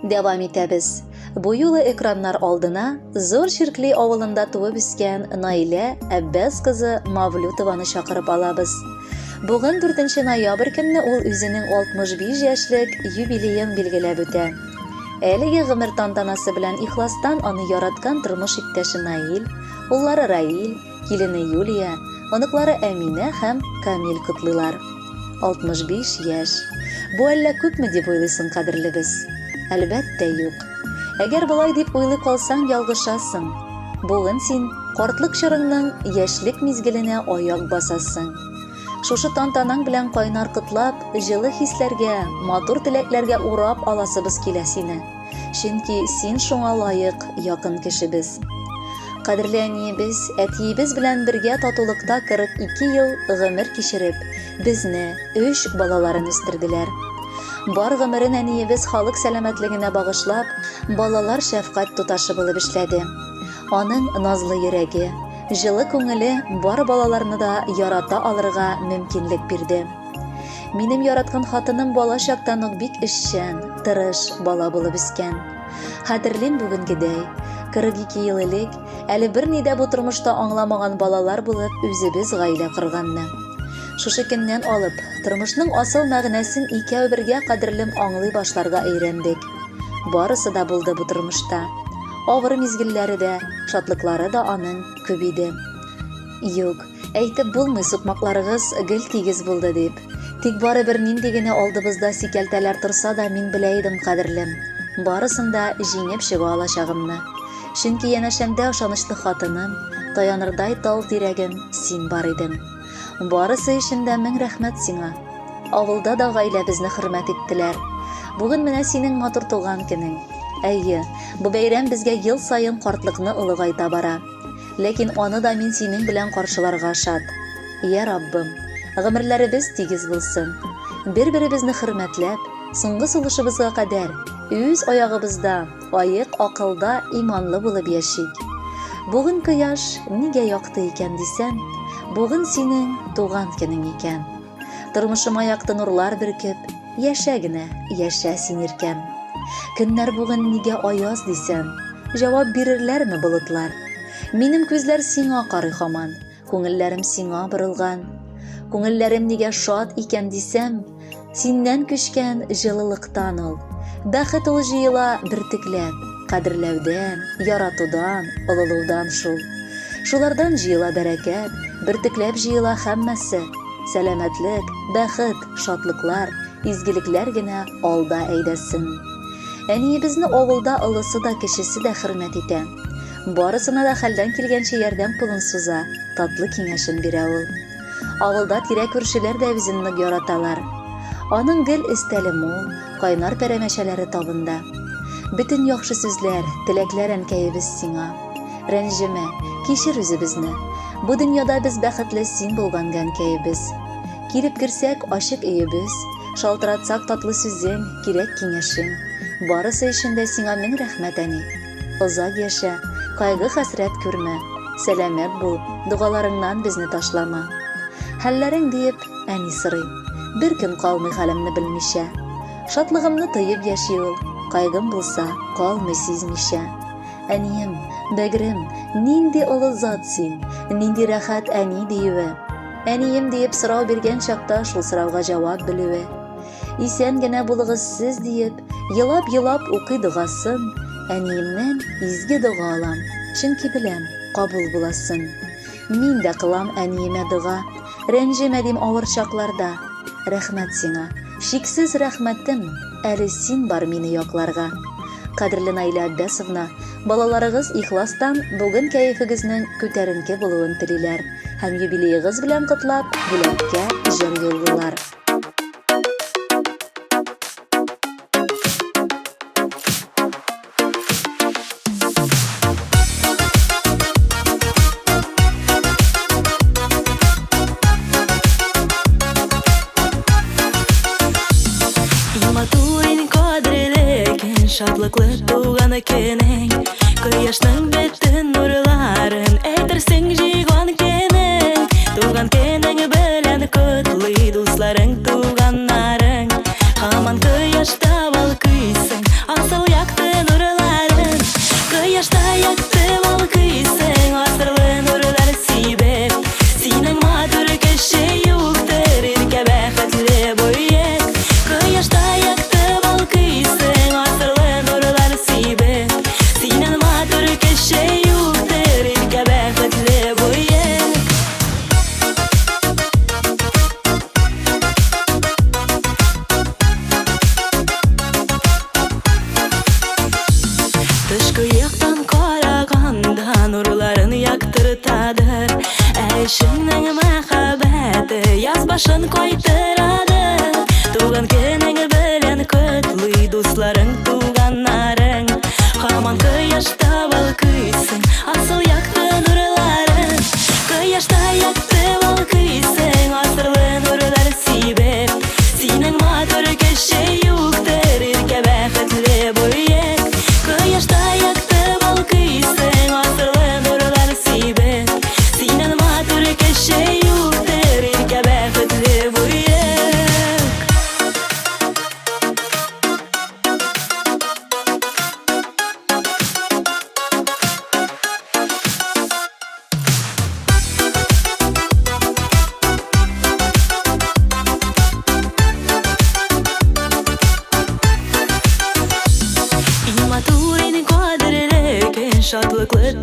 Дәвам итәбез. Бу юлы экраннар алдына Зур Чиркли авылында туып үскән Наилә Әббәс кызы Мавлютованы чакырып алабыз. Бүген 4 ноябрь көнне ул үзенең 65 яшьлек юбилеен билгеләп үтә. Әлеге гомер тантанасы белән ихластан аны яраткан тормыш иптәше Наил, уллары Раил, Килене Юлия, оныклары Әминә һәм Камил котлыйлар. 65 яшь. Бу әллә күпме дип уйлыйсың, кадерлебез? Әлбәттә, юк. Әгәр болай дип уйлый калсаң, ялгышасың. Бүген син картлык чорыңның яшьлек мизгеленә аяк басасың. Шушы тантанаң белән кайнар котлап, җылы хисләргә, матур теләкләргә урап аласыбыз килә сине. Чөнки син шуңа лаек якын кешебез. Кадерле әниебез, әтиебез белән бергә татулыкта 42 ел гомер кичереп, безне, өч балаларын үстерделәр. Бар гомерен әниебез халык сәламәтлегенә багышлап, балалар шәфкать туташы булып эшләде. Аның назлы йөрәге, җылы күңеле бар балаларны да ярата алырга мөмкинлек бирде. Минем яраткан хатыным бала чактан ук бик эшчән, тырыш бала булып үскән. Хәтерлим бүгенгедәй, 42 ел элек, әле берни дә бу тормышта аңламаган балалар булып үзебез гаилә корганны. Шушы көннән алып, тормышның асыл мәгънәсен икәү бергә кадерлем аңлый башларга өйрәндек. Барысы да булды бу тормышта. Авыр мизгелләре дә, шатлыклары да аның күп иде. Юк, әйтеп булмый сукмакларыгыз гел тигез булды дип. Тик барыбер нинди генә алдыбызда сикәлтәләр торса да мин белә идем, кадерлем, барысын да җиңеп чыга алачагымны. Чөнки янәшәмдә ышанычлы хатыным, таянырдай тал тирәгем син бар идең. Барысы өчен дә мең рәхмәт сиңа. Авылда да гаиләбезне хөрмәт иттеләр. Бүген менә синең матур туган көнең. Әйе, бу бәйрәм безгә ел саен картлыкны олыгайта бара. Ләкин аны да мин синең белән каршыларга шат. Йә Раббым, гомерләребез тигез булсын. Бер-беребезне хөрмәтләп, соңгы сулышыбызга кадәр үз аягыбызда, аек акылда иманлы булып яшик. Бүген кояш нигә якты икән дисәм, бүген синең туган көнең икән. Тормышыма якты нурлар бөркеп, Яшә генә, яшә син, иркәм. Көннәр бүген нигә аяз дисәм, Җавап бирерләрме болытлар? Минем күзләр сиңа карый һаман, Күңелләрем сиңа борылган. Күңелләрем нигә шат икән дисәм, Синнән күчкән җылылыктан ул. Бәхет ул җыела бөртекләп, Кадерләүдән, яратудан, олылаудан шул. Шулардан җыела бәрәкәт, Бөртекләп җыела һәммәсе. Сәламәтлек, бәхет, шатлыклар, изгелекләр генә алда әйдәсен. Әниебезне авылда олысы да, кечесе дә хөрмәт итә. Барысына да хәлдән килгәнчә ярдәм кулын суза, татлы киңәшен бирә ул. Авылда тирә-күршеләр дә үзен нык яраталар. Аның гел өстәле мул, кайнар пәрәмәчәләре табында. Бөтен яхшы сүзләр, теләкләр әнкәебез сиңа. Рәнҗемә, кичер үзебезне. Бу дөньяда без бәхетле син булганга, әнкәебез. Килеп керсәк, ачык өебез, шалтыратсак татлы сүзең, кирәк киңәшең. Барысы өчен дә сиңа мең рәхмәт, әни. Озак яшә, кайгы-хәсрәт күрмә, сәламәт бул, догаларыңнан безне ташлама. Хәлләрең диеп, әни сорый. Бер көн калмый хәлемне белмичә. Шатлыгымны тоеп яши ул, кайгым булса, калмый сизмичә. Әнием, бәгрем, нинди олы зат син, нинди рәхәт әни диюе. Әнием диеп сорау биргән чакта шул сорауга җавап белүе. Исән генә булыгыз сез диеп, елап-елап укый догасын, әниемнән изге дога алам, чөнки беләм, кабул буласын. Мин дә кылам әниемә дога, рәнҗемә дим авыр чакларда. Рәхмәт сиңа, чиксез рәхмәтем, әле син бар мине якларга. Кадерле Наилә Аббясовна, балаларыгыз ихластан бүген кәефегезнең күтәренке булуын телиләр һәм юбилеегыз белән котлап, бүләккә җыр юллыйлар. Шатлыклы туган көнең, Кояшның бөтен нурларын Әйтерсең җыйган көнең. Туган көнең белән котлый дусларың, туганнарың. Һаман кояшта балкыйсың, асыл як. Яз башын кайтырады. Туган көнең белән котлый дусларың, туганнарың. Һаман кояшта балкыйсың, асыл якты нурларың. Кояшта якты балкыйсың, асырлы нурлар сибеп. Синең матур кеше юктыр, иркә бәхетле буек. Кояшта якты балкыйсың, асырлы нурлар сибеп. Синең матур кеше юктыр, иркә бәхетле буек. Иң матур, иң кадерле көн, шатлыклы.